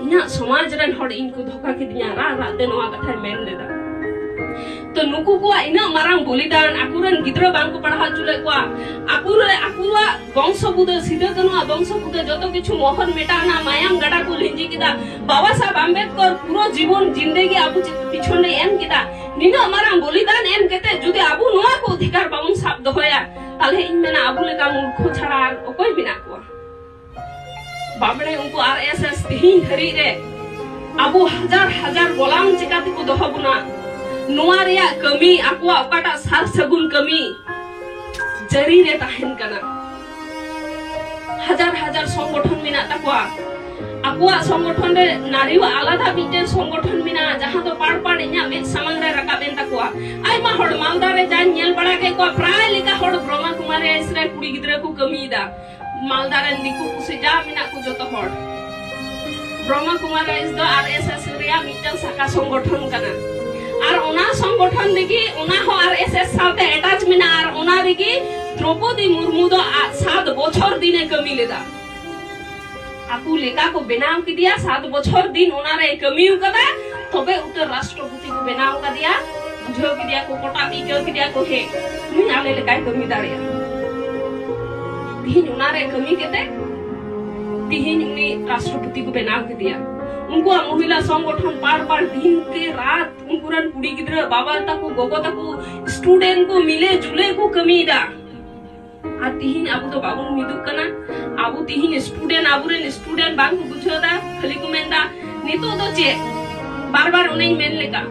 ᱤᱧᱟᱹᱜ ᱥᱚᱢᱟᱡᱽ ᱨᱮᱱ ᱦᱚᱲ ᱤᱧ ᱠᱚ ᱫᱷᱳᱠᱟ ᱠᱤᱫᱤᱧᱟ, ᱨᱟᱜ ᱨᱟᱜ ᱛᱮ ᱱᱚᱣᱟ ᱠᱟᱛᱷᱟᱭ ᱢᱮᱱ ᱞᱮᱫᱟ᱾ ᱛᱚ ᱱᱩᱠᱩ ᱠᱚᱣᱟᱜ ᱤᱱᱟᱹᱜ ᱢᱟᱨᱟᱝ ᱵᱚᱞᱤᱫᱟᱱ, ᱟᱠᱚᱨᱮᱱ ᱜᱤᱫᱽᱨᱟᱹ ᱵᱟᱝ ᱠᱚ ᱯᱟᱲᱦᱟᱣ ᱦᱚᱪᱚ ᱞᱮᱫ ᱠᱚᱣᱟ, ᱟᱠᱚᱨᱮ, ᱟᱠᱚᱣᱟᱜ ᱵᱚᱝᱥᱚ ᱵᱩᱫᱟᱹ, ᱥᱤᱫᱟᱹ ᱠᱟᱹᱱᱩᱣᱟᱜ ᱵᱚᱝᱥᱚ ᱵᱩᱫᱟᱹ ᱡᱚᱛᱚ ᱠᱤᱪᱷᱩ ᱢᱚᱦᱚᱨ ᱢᱮᱴᱟᱣ ᱮᱱᱟ, ᱢᱟᱭᱟᱢ ᱜᱟᱰᱟ ᱠᱚ ᱞᱤᱸᱡᱤ ᱠᱮᱫᱟ᱾ ᱵᱟᱵᱟ ᱥᱟᱦᱮᱵᱽ ᱟᱢᱵᱮᱫᱠᱚᱨ ᱯᱩᱨᱟᱹ ᱡᱤᱵᱚᱱ ᱡᱤᱱᱫᱮᱜᱤ ᱟᱵᱚ ᱪᱮ-, ᱯᱤᱪᱷᱚᱱ ᱨᱮ ᱮᱢ ᱠᱮᱫᱟ᱾ ᱱᱤᱱᱟᱹᱜ ᱢᱟᱨᱟᱝ ᱵᱚᱞᱤᱫᱟᱱ ᱮᱢ ᱠᱟᱛᱮ ᱡᱩᱫᱤ ᱟᱵᱚ ᱱᱚᱣᱟ ᱠᱚ ᱚᱫᱷᱤᱠᱟᱨ ᱵᱟᱵᱚᱱ ᱥᱟᱵ ᱫᱚᱦᱚᱭᱟ, ᱛᱟᱦᱞᱮ ᱤᱧ ᱢᱮᱱᱟ ᱟᱵᱚ ᱞᱮᱠᱟ ᱢᱩᱨᱠᱷᱚ ᱪᱷᱟᱲᱟ ᱟᱨ ᱚᱠᱚᱭ ᱢᱮᱱᱟᱜ ᱠᱚᱣᱟ? ᱵᱟᱵᱲᱮ ᱩᱱᱠᱩ ᱟᱨ ᱮᱥ ᱮᱥ ᱛᱮᱦᱤᱧ ᱫᱷᱟᱹᱨᱤᱡ ᱨᱮ ᱟᱵᱚ ᱦᱟᱡᱟᱨ ᱦᱟᱡᱟᱨ ᱜᱚᱞᱟᱢ ᱪᱤᱠᱟ ᱛᱮᱠᱚ ᱫᱚᱦᱚ ᱵᱚᱱᱟ? ᱱᱚᱣᱟ ᱨᱮᱭᱟᱜ ᱠᱟᱹᱢᱤ, ᱟᱠᱚᱣᱟᱜ ᱚᱠᱟᱴᱟᱜ ᱥᱟᱨ ᱥᱟᱹᱜᱩᱱ ᱠᱟᱹᱢᱤ ᱡᱟᱹᱨᱤ ᱨᱮ ᱛᱟᱦᱮᱱ ᱠᱟᱱᱟ᱾ ᱦᱟᱡᱟᱨ ᱦᱟᱡᱟᱨ ᱥᱚᱝᱜᱚᱴᱷᱚᱱ ᱢᱮᱱᱟᱜ ᱛᱟᱠᱚᱣᱟ᱾ ᱟᱠᱚᱣᱟᱜ ᱥᱚᱝᱜᱚᱴᱷᱚᱱ ᱨᱮ ᱱᱟᱨᱤᱣᱟᱜ ᱟᱞᱟᱫᱟ ᱢᱤᱫᱴᱮᱱ ᱥᱚᱝᱜᱚᱴᱷᱚᱱ ᱢᱮᱱᱟᱜᱼᱟ, ᱡᱟᱦᱟᱸ ᱫᱚ ᱯᱟᱲ ᱯᱟᱲ ᱤᱧᱟᱹᱜ ᱢᱮᱫ ᱥᱟᱢᱟᱝ ᱨᱮ ᱨᱟᱠᱟᱵ ᱮᱱ ᱛᱟᱠᱚᱣᱟ᱾ ᱟᱭᱢᱟ ᱦᱚᱲ ᱢᱟᱞᱫᱟ ᱨᱮ ᱡᱟᱧ ᱧᱮᱞ ᱵᱟᱲᱟ ᱠᱮᱫ ᱠᱚᱣᱟ, ᱯᱨᱟᱭ ᱞᱮᱠᱟ ᱦᱚᱲ ᱵᱨᱚᱦᱢᱟ ᱠᱩᱢᱟᱨᱤ ᱨᱮ ᱠᱩᱲᱤ ᱜᱤᱫᱽᱨᱟᱹ ᱠᱚ ᱠᱟᱹᱢᱤᱭᱮᱫᱟ᱾ ᱢᱟᱞᱫᱟ ᱨᱮᱱ ᱫᱤᱠᱩ ᱯᱩᱥᱤ ᱡᱟ ᱢᱮᱱᱟᱜ ᱠᱚ ᱡᱚᱛᱚ ᱦᱚᱲ᱾ ᱵᱨᱚᱦᱢᱟ ᱠᱩᱢᱟᱨᱤ ᱫᱚ ᱟᱨ ᱮᱥ ᱮᱥ ᱨᱮᱭᱟᱜ ᱢᱤᱫᱴᱟᱝ ᱥᱟᱠᱷᱟ ᱥᱚᱝᱜᱚᱴᱷᱚᱱ ᱠᱟᱱᱟ᱾ ᱟᱨ ᱚᱱᱟ ᱥᱚᱝᱜᱚᱴᱷᱚᱱ ᱨᱮᱜᱮ, ᱚᱱᱟ ᱦᱚᱸ ᱟᱨ ᱮᱥ ᱮᱥ ᱥᱟᱶᱛᱮ ᱮᱴᱟᱪ ᱢᱮᱱᱟᱜᱼᱟ᱾ ᱟᱨ ᱚᱱᱟ ᱨᱮᱜᱮ ᱫᱨᱚᱯᱚᱫᱤ ᱢᱩᱨᱢᱩ ᱫᱚ ᱟ-, ᱥᱟᱛ ᱵᱚᱪᱷᱚᱨ ᱫᱤᱱᱮ ᱠᱟᱹᱢᱤ ᱞᱮᱫᱟ᱾ ᱟᱠᱚ ᱞᱮᱠᱟ ᱠᱚ ᱵᱮᱱᱟᱣ ᱠᱮᱫᱮᱭᱟ, ᱥᱟᱛ ᱵᱚᱪᱷᱚᱨ ᱫᱤᱱ ᱚᱱᱟᱨᱮ ᱠᱟᱹᱢᱤ ᱟᱠᱟᱫᱟ, ᱛᱚᱵᱮ ᱩᱛᱟᱹᱨ ᱨᱟᱥᱴᱨᱚᱯᱚᱛᱤ ᱠᱚ ᱵᱮᱱᱟᱣ ᱠᱟᱫᱮᱭᱟ᱾ ᱵᱩᱡᱷᱟᱹᱣ ᱠᱮᱫᱮᱭᱟ ᱠᱚ, ᱠᱚᱴᱟ ᱟᱹᱭᱠᱟᱹᱣ ᱠᱮᱫᱮᱭᱟ ᱠᱚ, ᱦᱮᱸ, ᱱᱩᱭ ᱟᱞᱮ ᱞᱮᱠᱟᱭ ᱠᱟᱹᱢᱤ ᱫᱟᱲᱮᱭᱟᱜᱼᱟ᱾ ᱛᱤᱦᱤᱧ ᱚᱱᱟᱨᱮ ᱠᱟᱹᱢᱤ ᱠᱟᱛᱮ ᱛᱤᱦᱤᱧ ᱩᱱᱤ ᱨᱟᱥᱴᱨᱚᱯᱚᱛᱤ ᱠᱚ ᱵᱮᱱᱟᱣ ᱠᱮᱫᱮᱭᱟ᱾ ᱩᱱᱠᱩᱣᱟᱜ ᱢᱚᱦᱤᱞᱟ ᱥᱚᱝᱜᱚᱴᱷᱚᱱ ᱯᱟᱲ ᱯᱟᱲ ᱫᱤᱱ ᱠᱮ ᱨᱟᱛ ᱩᱱᱠᱩ ᱨᱮᱱ ᱠᱩᱲᱤ ᱜᱤᱫᱽᱨᱟᱹ, ᱵᱟᱵᱟ ᱛᱟᱠᱚ, ᱜᱚᱜᱚ ᱛᱟᱠᱚ, ᱥᱴᱩᱰᱮᱱᱴ ᱠᱚ ᱢᱤᱞᱮ ᱡᱩᱞᱮ ᱠᱚ ᱠᱟᱹᱢᱤᱭᱮᱫᱟ᱾ ᱟᱨ ᱛᱤᱦᱤᱧ ᱟᱵᱚ ᱫᱚ ᱵᱟᱵᱚᱱ ᱢᱤᱫᱚᱜ ᱠᱟᱱᱟ᱾ ᱟᱵᱚ ᱛᱤᱦᱤᱧ ᱥᱴᱩᱰᱮᱱᱴ, ᱟᱵᱚᱨᱮᱱ ᱥᱴᱩᱰᱮᱱᱴ ᱵᱟᱝ ᱠᱚ ᱵᱩᱡᱷᱟᱹᱣ ᱮᱫᱟ, ᱠᱷᱟᱹᱞᱤ ᱠᱚ ᱢᱮᱱᱫᱟ, "ᱱᱤᱛᱚᱜ ᱫᱚ ᱪᱮᱫ?" ᱵᱟᱨ ᱵᱟᱨ ᱚᱱᱮᱧ ᱢᱮᱱ ᱞᱮᱠᱟ,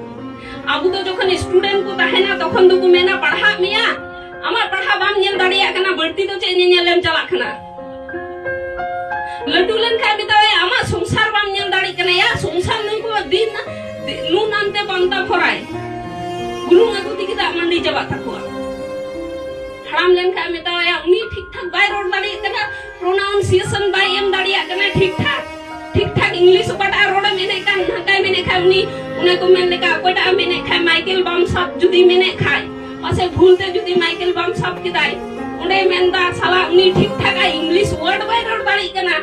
ᱟᱵᱚ ᱫᱚ ᱡᱚᱠᱷᱚᱱ ᱥᱴᱩᱰᱮᱱᱴ ᱠᱚ ᱛᱟᱦᱮᱱᱟ, ᱛᱚᱠᱷᱚᱱ ᱫᱚᱠᱚ ᱢᱮᱱᱟ, "ᱯᱟᱲᱦᱟᱜ ᱢᱮᱭᱟ, ᱟᱢᱟᱜ ᱯᱟᱲᱦᱟᱜ ᱵᱟᱢ ᱧᱮᱞ ᱫᱟᱲᱮᱭᱟᱜ ᱠᱟᱱᱟ, ᱵᱟᱹᱲᱛᱤ ᱫᱚ ᱪᱮᱫ ᱧᱮᱧᱮᱞᱮᱢ ᱪᱟᱞᱟᱜ ᱠᱟᱱᱟ?" ᱞᱟᱹᱴᱩ ᱞᱮᱱᱠᱷᱟᱱ ᱢᱮᱛᱟᱣᱟᱭᱟ, "ᱟᱢᱟᱜ ᱥᱚᱝᱥᱟᱨ ᱵᱟᱢ ᱧᱮᱞ ᱫᱟᱲᱮᱭᱟᱜ ᱠᱟᱱᱟ ᱭᱟ, ᱥᱚᱝᱥᱟᱨ ᱱᱩᱭ ᱠᱚ ᱫᱤᱱ ᱱᱩᱱ ᱟᱱᱛᱮ ᱯᱟᱱᱛᱟ ᱯᱷᱚᱨᱟᱭ, ᱵᱩᱞᱩᱝ ᱪᱟᱵᱟᱜ ᱛᱟᱠᱚᱣᱟ᱾ ᱦᱟᱲᱟᱢ ᱞᱮᱱᱠᱷᱟᱱ ᱢᱮᱛᱟᱣᱟᱭᱟ, ᱩᱱᱤ ᱴᱷᱤᱠ ᱴᱷᱟᱠ ᱵᱟᱭ ᱨᱚᱲ ᱫᱟᱲᱮᱭᱟᱜ ᱠᱟᱱᱟ, ᱯᱨᱳᱱᱟᱣᱩᱱᱥᱤᱭᱮᱥᱚᱱ ᱵᱟᱭ ᱮᱢ ᱫᱟᱲᱮᱭᱟᱜ ᱠᱟᱱᱟ ᱴᱷᱤᱠ ᱴᱷᱟᱠ᱾ ᱴᱷᱤᱠ ᱴᱷᱟᱠ ᱤᱝᱞᱤᱥ ᱚᱠᱟᱴᱟᱜ ᱨᱚᱲᱮ ᱢᱮᱱᱮᱫ ᱠᱟᱱ, ᱦᱟᱱᱠᱟᱭ ᱢᱮᱱᱮᱫ ᱠᱷᱟᱱ, ᱩᱱᱤ ᱚᱱᱮ ᱠᱚ ᱢᱮᱱ ᱞᱮᱠᱟ, ᱚᱠᱚᱭᱴᱟᱜ ᱮ ᱢᱮᱱᱮᱫ ᱠᱷᱟᱱ, ᱢᱟᱭᱠᱮᱞ ᱵᱟᱢᱥᱟᱯ ᱡᱩᱫᱤ ᱢᱮᱱᱮᱫ ᱠᱷᱟᱱ, ᱯᱟᱥᱮ ᱵᱷᱩᱞ ᱛᱮ ᱡᱩᱫᱤ ᱢᱟᱭᱠᱮᱞ ᱵᱟᱢᱥᱟᱯ ᱠᱮᱫᱟᱭ, ᱚᱸᱰᱮ ᱢᱮᱱᱫᱟ, ᱥᱟᱞᱟ ᱩᱱᱤ ᱴᱷᱤᱠ ᱴᱷᱟᱠ ᱟᱜ ᱤᱝᱞᱤᱥ ᱣᱟᱨᱰ ᱵᱟᱭ ᱨᱚᱲ ᱫᱟᱲᱮᱭᱟᱜ ᱠᱟᱱᱟ᱾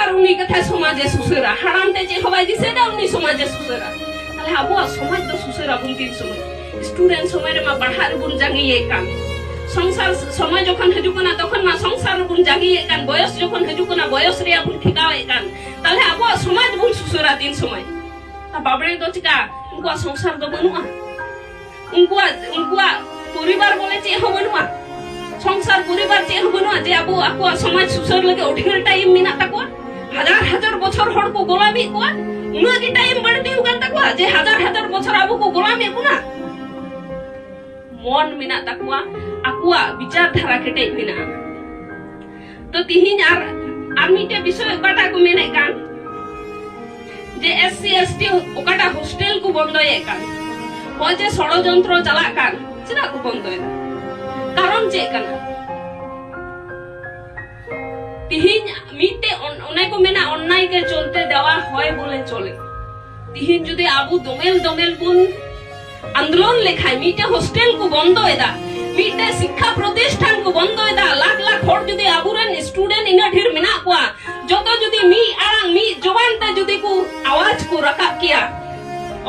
ᱟᱨ ᱩᱱᱤ ᱠᱟᱛᱷᱟᱭ ᱥᱚᱢᱟᱡᱮ ᱥᱩᱥᱟᱹᱨᱟ, ᱦᱟᱲᱟᱢ ᱛᱮ ᱪᱮᱫ ᱦᱚᱸ ᱵᱟᱭ ᱫᱤᱥᱟᱹᱭᱮᱫᱟ, ᱩᱱᱤ ᱥᱚᱢᱟᱡᱮ ᱥᱩᱥᱟᱹᱨᱟ᱾ ᱛᱟᱦᱞᱮ ᱟᱵᱚᱣᱟᱜ ᱥᱚᱢᱟᱡᱽ ᱫᱚ ᱥᱩᱥᱟᱹᱨᱟᱵᱚᱱ ᱛᱤᱱ ᱥᱚᱢᱚᱭ? ᱥᱴᱩᱰᱮᱱᱴ ᱥᱚᱢᱚᱭ ᱨᱮᱢᱟ ᱯᱟᱲᱦᱟᱜ ᱨᱮᱵᱚᱱ ᱡᱟᱸᱜᱮᱭᱮᱫ ᱠᱟᱱ, ᱥᱚᱝᱥᱟᱨ ᱥᱚᱢᱚᱭ ᱡᱚᱠᱷᱚᱱ ᱦᱤᱡᱩᱜ ᱠᱟᱱᱟ, ᱛᱚᱠᱷᱚᱱ ᱢᱟ ᱥᱚᱝᱥᱟᱨ ᱨᱮᱵᱚᱱ ᱡᱟᱸᱜᱮᱭᱮᱫ ᱠᱟᱱ, ᱵᱚᱭᱚᱥ ᱡᱚᱠᱷᱚᱱ ᱦᱤᱡᱩᱜ ᱠᱟᱱᱟ, ᱵᱚᱭᱚᱥ ᱨᱮᱭᱟᱜ ᱵᱚᱱ ᱴᱷᱮᱠᱟᱣᱮᱫ ᱠᱟᱱ᱾ ᱛᱟᱦᱞᱮ ᱟᱵᱚᱣᱟᱜ ᱥᱚᱢᱟᱡᱽ ᱵᱚᱱ ᱥᱩᱥᱟᱹᱨᱟ ᱛᱤᱱ ᱥᱚᱢᱚᱭ? ᱟᱨ ᱵᱟᱵᱲᱮ ᱫᱚ ᱪᱤᱠᱟ? ᱩᱱᱠᱩᱣᱟᱜ ᱥᱚᱝᱥᱟᱨ ᱫᱚ ᱵᱟᱹᱱᱩᱜᱼᱟ, ᱩᱱᱠᱩᱣᱟᱜ, ᱩᱱᱠᱩᱣᱟᱜ ᱯᱚᱨᱤᱵᱟᱨ ᱵᱚᱞᱮ ᱪᱮᱫ ᱦᱚᱸ ᱵᱟᱹᱱᱩᱜᱼᱟ, ᱥᱚᱝᱥᱟᱨ ᱯᱚᱨᱤᱵᱟᱨ ᱪᱮᱫ ᱦᱚᱸ ᱵᱟᱹᱱᱩᱜᱼᱟ, ᱡᱮ ᱟᱵᱚ ᱟᱠᱚᱣᱟᱜ ᱥᱚᱢᱟᱡᱽ ᱥᱩᱥᱟᱹᱨ ᱞᱟᱹᱜᱤᱫ ᱟᱹᱰᱤ ᱰᱷᱮᱨ ᱴᱟᱭᱤᱢ ᱢᱮᱱᱟᱜ ᱛᱟᱠᱚᱣᱟ᱾ ᱦᱟᱡᱟᱨ ᱦᱟᱡᱟᱨ ᱵᱚᱪᱷᱚᱨ ᱦᱚᱲ ᱠᱚ ᱜᱳᱞᱟᱢᱤᱫ ᱠᱚᱣᱟ, ᱩᱱᱟᱹᱜ ᱜᱮ ᱴᱟᱭᱤᱢ ᱵᱟᱹᱲᱛᱤ ᱟᱠᱟᱱ ᱛᱟᱠᱚᱣᱟ ᱡᱮ ᱦᱟᱡᱟᱨ ᱦᱟᱡᱟᱨ ᱵᱚᱪᱷᱚᱨ ᱟᱵᱚ ᱠᱚ ᱜᱳᱞᱟᱢᱮᱫ ᱵᱚᱱᱟ᱾ ᱢᱚᱱ ᱢᱮᱱᱟᱜ ᱛᱟᱠᱚᱣᱟ, ᱟᱠᱚᱣᱟᱜ ᱵᱤᱪᱟᱨ ᱫᱷᱟᱨᱟ ᱠᱮᱴᱮᱡ ᱢᱮᱱᱟᱜᱼᱟ᱾ ᱛᱚ ᱛᱤᱦᱤᱧ ᱟᱨ, ᱟᱨ ᱢᱤᱫᱴᱮᱡ ᱵᱤᱥᱚᱭ ᱚᱠᱟᱴᱟᱜ ᱠᱚ ᱢᱮᱱᱮᱫ ᱠᱟᱱ, ᱡᱮ ᱮᱥ ᱥᱤ ᱮᱥ ᱴᱤ ᱚᱠᱟᱴᱟᱜ ᱦᱳᱥᱴᱮᱞ ᱠᱚ ᱵᱚᱱᱫᱚᱭᱮᱫ ᱠᱟᱱ, ᱦᱚᱸᱜᱼᱚᱭ ᱡᱮ ᱥᱚᱲᱚᱡᱚᱱᱛᱨᱚ ᱪᱟᱞᱟᱜ ᱠᱟᱱ, ᱪᱮᱫᱟᱜ ᱠᱚ ᱵᱚᱱᱫᱚᱭᱮᱫᱟ? ᱠᱟᱨᱚᱱ ᱪᱮᱫ ᱠᱟᱱᱟ? ᱛᱤᱦᱤᱧ ᱢᱤᱫᱴᱮᱡ ᱚᱱ-, ᱚᱱᱮ ᱠᱚ ᱢᱮᱱᱟ, ᱚᱱᱱᱟᱭ ᱠᱮ ᱪᱚᱞᱛᱮ ᱫᱮᱣᱟ ᱦᱚᱭ ᱵᱚᱞᱮ ᱪᱚᱞᱮ᱾ ᱛᱤᱦᱤᱧ ᱡᱩᱫᱤ ᱟᱵᱚ ᱫᱚᱢᱮᱞ ᱫᱚᱢᱮᱞ ᱵᱚᱱ ᱟᱱᱫᱳᱞᱚᱱ ᱞᱮᱠᱷᱟᱡ, ᱢᱤᱫᱴᱮᱡ ᱦᱳᱥᱴᱮᱞ ᱠᱚ ᱵᱚᱱᱫᱚᱭᱮᱫᱟ, ᱢᱤᱫᱴᱮᱡ ᱥᱤᱠᱠᱷᱟ ᱯᱨᱚᱛᱤᱥᱴᱷᱟᱱ ᱠᱚ ᱵᱚᱱᱫᱚᱭᱮᱫᱟ, ᱞᱟᱠᱷ ᱞᱟᱠᱷ ᱦᱚᱲ ᱡᱩᱫᱤ ᱟᱵᱚᱨᱮᱱ ᱥᱴᱩᱰᱮᱱᱴ ᱤᱱᱟᱹᱜ ᱰᱷᱮᱨ ᱢᱮᱱᱟᱜ ᱠᱚᱣᱟ, ᱡᱚᱛᱚ ᱡᱩᱫᱤ ᱢᱤᱫ ᱟᱲᱟᱝ ᱢᱤᱫ ᱡᱚᱵᱟᱱ ᱛᱮ ᱡᱩᱫᱤ ᱠᱚ ᱟᱣᱟᱡ ᱠᱚ ᱨᱟᱠᱟᱵ ᱠᱮᱭᱟ,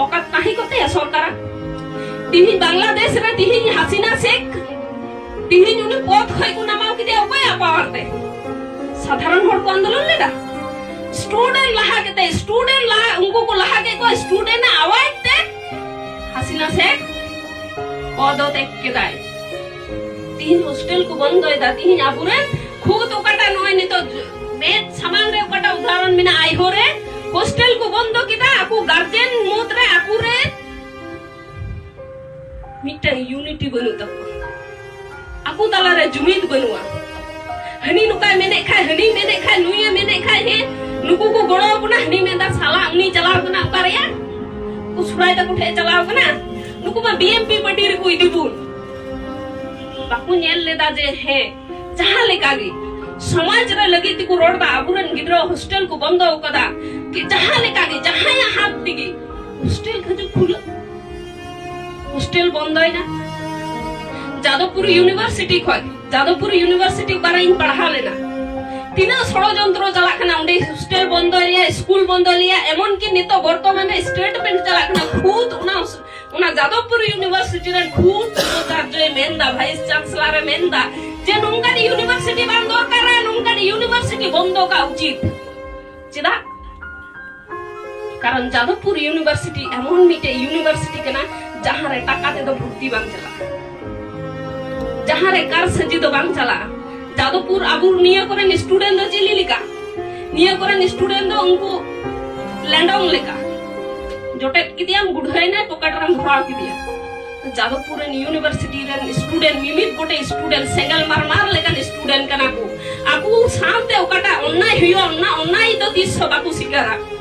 ᱚᱠᱟ ᱛᱟᱦᱮᱸ ᱠᱚᱜ ᱛᱟᱭᱟ ᱥᱚᱨᱠᱟᱨᱟᱜ? ᱛᱤᱦᱤᱧ ᱵᱟᱝᱞᱟᱫᱮᱥ ᱨᱮ ᱛᱤᱦᱤᱧ ᱦᱟᱥᱤᱱᱟ ᱥᱮᱠ, ᱛᱤᱦᱤᱧ ᱩᱱᱤ ᱯᱚᱫ ᱠᱷᱚᱡ ᱠᱚ ᱱᱟᱢᱟᱣ ᱠᱮᱫᱮᱭᱟ, ᱚᱠᱚᱭᱟᱜ ᱯᱟᱣᱟᱨ ᱛᱮ? ᱥᱟᱫᱷᱟᱨᱚᱱ ᱦᱚᱲ ᱠᱚ ᱟᱱᱫᱳᱞᱚᱱ ᱞᱮᱫᱟ? ᱥᱴᱩᱰᱮᱱᱴ ᱞᱟᱦᱟ ᱠᱟᱛᱮ, ᱥᱴᱩᱰᱮᱱᱴ ᱞᱟᱦᱟ, ᱩᱱᱠᱩ ᱠᱚ ᱞᱟᱦᱟ ᱠᱮᱫ ᱠᱚᱣᱟ, ᱥᱴᱩᱰᱮᱱᱴ ᱟᱜ ᱟᱣᱟᱡ ᱛᱮ ᱦᱟᱥᱤᱱᱟ ᱥᱮᱠ ᱯᱚᱫᱚᱛᱮᱠ ᱠᱮᱫᱟᱭ᱾ ᱛᱤᱦᱤᱧ ᱦᱳᱥᱴᱮᱞ ᱠᱚ ᱵᱚᱱᱫᱚᱭᱮᱫᱟ, ᱛᱤᱦᱤᱧ ᱟᱵᱚᱨᱮᱱ ᱠᱷᱩᱫ ᱚᱠᱟᱴᱟᱜ ᱱᱚᱜᱼᱚᱭ ᱱᱤᱛᱚᱜ ᱢᱮᱫ ᱥᱟᱢᱟᱝ ᱨᱮ ᱚᱠᱟᱴᱟᱜ ᱩᱫᱟᱦᱚᱨᱚᱱ ᱢᱮᱱᱟᱜᱼᱟ, ᱟᱭᱦᱳ ᱨᱮ ᱦᱳᱥᱴᱮᱞ ᱠᱚ ᱵᱚᱱᱫᱚ ᱠᱮᱫᱟ, ᱟᱠᱚ ᱜᱟᱨᱡᱮᱱ ᱢᱩᱫᱽ ᱨᱮ ᱟᱠᱚ ᱨᱮ ᱢᱤᱫᱴᱟᱝ ᱤᱭᱩᱱᱤᱴᱤ ᱵᱟᱹᱱᱩᱜ ᱛᱟᱠᱚᱣᱟ, ᱟᱠᱚ ᱛᱟᱞᱟᱨᱮ ᱡᱩᱢᱤᱫ ᱵᱟᱹᱱᱩᱜᱼᱟ᱾ ᱦᱟᱹᱱᱤ ᱱᱚᱝᱠᱟᱭ ᱢᱮᱱᱮᱫ ᱠᱷᱟᱡ, ᱦᱟᱹᱱᱤ ᱢᱮᱱᱮᱫ ᱠᱷᱟᱡ, ᱱᱩᱭᱮ ᱢᱮᱱᱮᱫ ᱠᱷᱟᱡ, ᱦᱮᱸ, ᱱᱩᱠᱩ ᱠᱚ ᱜᱚᱲᱚ ᱟᱵᱚᱱᱟ, ᱦᱟᱹᱱᱤ ᱢᱮᱱᱫᱟ, ᱥᱟᱞᱟ ᱩᱱᱤ ᱪᱟᱞᱟᱣ ᱠᱟᱱᱟ ᱚᱠᱟᱨᱮᱭᱟ? ᱩᱥᱨᱟᱭ ᱛᱟᱠᱚ ᱴᱷᱮᱡ ᱪᱟᱞᱟᱣ ᱠᱟᱱᱟ, ᱱᱩᱠᱩ ᱵᱤ ᱮᱢ ᱯᱤ ᱯᱟᱨᱴᱤ ᱨᱮᱠᱚ ᱤᱫᱤ ᱵᱚᱱ᱾ ᱵᱟᱠᱚ ᱧᱮᱞ ᱞᱮᱫᱟ ᱡᱮ ᱦᱮᱸ, ᱡᱟᱦᱟᱸ ᱞᱮᱠᱟ ᱜᱮ ᱥᱚᱢᱟᱡᱽ ᱨᱮ ᱞᱟᱹᱜᱤᱫ ᱛᱮᱠᱚ ᱨᱚᱲ ᱫᱟ, ᱟᱵᱚᱨᱮᱱ ᱜᱤᱫᱽᱨᱟᱹ ᱦᱳᱥᱴᱮᱞ ᱠᱚ ᱵᱚᱱᱫᱚ ᱟᱠᱟᱫᱟ, ᱠᱤ ᱡᱟᱦᱟᱸ ᱞᱮᱠᱟ ᱜᱮ ᱡᱟᱦᱟᱸᱭᱟᱜ ᱦᱟᱛ ᱛᱮᱜᱮ ᱦᱳᱥᱴᱮᱞ ᱠᱷᱟᱹᱡᱩᱜ ᱠᱷᱩᱞᱟᱹ, ᱦᱳᱥᱴᱮᱞ ᱵᱚᱱᱫᱚᱭᱮᱱᱟ᱾ ᱡᱟᱫᱚᱵᱯᱩᱨ ᱤᱭᱩᱱᱤᱵᱷᱟᱨᱥᱤᱴᱤ ᱠᱷᱚᱡ, ᱡᱟᱫᱚᱵᱯᱩᱨ ᱤᱭᱩᱱᱤᱵᱷᱟᱨᱥᱤᱴᱤ ᱚᱠᱟᱨᱮ ᱤᱧ ᱯᱟᱲᱦᱟᱣ ᱞᱮᱱᱟ, ᱛᱤᱱᱟᱹᱜ ᱥᱚᱲᱚᱡᱚᱱᱛᱨᱚ ᱪᱟᱞᱟᱜ ᱠᱟᱱᱟ, ᱚᱸᱰᱮ ᱦᱳᱥᱴᱮᱞ ᱵᱚᱱᱫᱚᱭ ᱨᱮᱭᱟᱜ, ᱥᱠᱩᱞ ᱵᱚᱱᱫᱚᱭ ᱨᱮᱭᱟᱜ, ᱮᱢᱚᱱ ᱠᱤ ᱱᱤᱛᱚᱜ ᱵᱚᱨᱛᱚᱢᱟᱱ ᱨᱮ ᱥᱴᱮᱴᱢᱮᱱᱴ ᱪᱟᱞᱟᱜ ᱠᱟᱱᱟ, ᱠᱷᱩᱫ ᱚᱱᱟ, ᱚᱱᱟ ᱡᱟᱫᱚᱵᱯᱩᱨ ᱤᱭᱩᱱᱤᱵᱷᱟᱨᱥᱤᱴᱤ ᱨᱮᱱ ᱠᱷᱩᱫ ᱩᱯᱟᱪᱟᱨᱡᱚᱭ ᱢᱮᱱᱫᱟ, ᱵᱷᱟᱭᱤᱥ ᱪᱟᱱᱥᱮᱞᱟᱨ ᱮ ᱢᱮᱱᱫᱟ ᱡᱮ ᱱᱚᱝᱠᱟᱱ ᱤᱭᱩᱱᱤᱵᱷᱟᱨᱥᱤᱴᱤ ᱵᱟᱝ ᱫᱚᱨᱠᱟᱨᱟ, ᱱᱚᱝᱠᱟᱱ ᱤᱭᱩᱱᱤᱵᱷᱟᱨᱥᱤᱴᱤ ᱵᱚᱱᱫᱚ ᱠᱟᱜ ᱩᱪᱤᱛ᱾ ᱪᱮᱫᱟᱜ? ᱠᱟᱨᱚᱱ ᱡᱟᱫᱚᱵᱯᱩᱨ ᱤᱭᱩᱱᱤᱵᱷᱟᱨᱥᱤᱴᱤ ᱮᱢᱚᱱ ᱢᱤᱫᱴᱮᱡ ᱤᱭᱩᱱᱤᱵᱷᱟᱨᱥᱤᱴᱤ ᱠᱟᱱᱟ, ᱡᱟᱦᱟᱸ ᱨᱮ ᱴᱟᱠᱟ ᱛᱮᱫᱚ ᱵᱷᱚᱨᱛᱤ ᱵᱟᱝ ᱪᱟᱞᱟᱜᱼᱟ, ᱡᱟᱦᱟᱸ ᱨᱮ ᱠᱟᱨᱥᱟᱹᱡᱤ ᱫᱚ ᱵᱟᱝ ᱪᱟᱞᱟᱜᱼᱟ᱾ ᱡᱟᱫᱚᱵᱯᱩᱨ ᱟᱵᱚ ᱱᱤᱭᱟᱹ ᱠᱚᱨᱮᱱ ᱥᱴᱩᱰᱮᱱᱴ ᱫᱚ ᱪᱤᱞᱤ ᱞᱮᱠᱟ? ᱱᱤᱭᱟᱹ ᱠᱚᱨᱮᱱ ᱥᱴᱩᱰᱮᱱᱴ ᱫᱚ ᱩᱱᱠᱩ ᱞᱮᱸᱰᱚᱝ ᱞᱮᱠᱟ, ᱡᱚᱴᱮᱫ ᱠᱮᱫᱮᱭᱟᱢ, ᱜᱩᱰᱷᱟᱹᱭᱱᱟᱭ, ᱯᱚᱠᱮᱴ ᱨᱮᱢ ᱵᱷᱚᱨᱟᱣ ᱠᱮᱫᱮᱭᱟ᱾ ᱡᱟᱫᱚᱵᱯᱩᱨ ᱨᱮᱱ ᱤᱭᱩᱱᱤᱵᱷᱟᱨᱥᱤᱴᱤ ᱨᱮᱱ ᱥᱴᱩᱰᱮᱱᱴ, ᱢᱤᱢᱤᱫ ᱜᱚᱴᱮᱡ ᱥᱴᱩᱰᱮᱱᱴ ᱥᱮᱸᱜᱮᱞ ᱢᱟᱨᱢᱟᱨ ᱞᱮᱠᱟᱱ ᱥᱴᱩᱰᱮᱱᱴ ᱠᱟᱱᱟ ᱠᱚ᱾ ᱟᱠᱚ ᱥᱟᱶᱛᱮ ᱚᱠᱟᱴᱟᱜ ᱚᱱᱱᱟᱭ ᱦᱩᱭᱩᱜᱼᱟ, ᱚᱱᱟ ᱚᱱᱱᱟᱭ ᱫᱚ ᱛᱤᱥ ᱦᱚᱸ ᱵᱟᱠᱚ ᱥᱤᱠᱟᱨᱟ᱾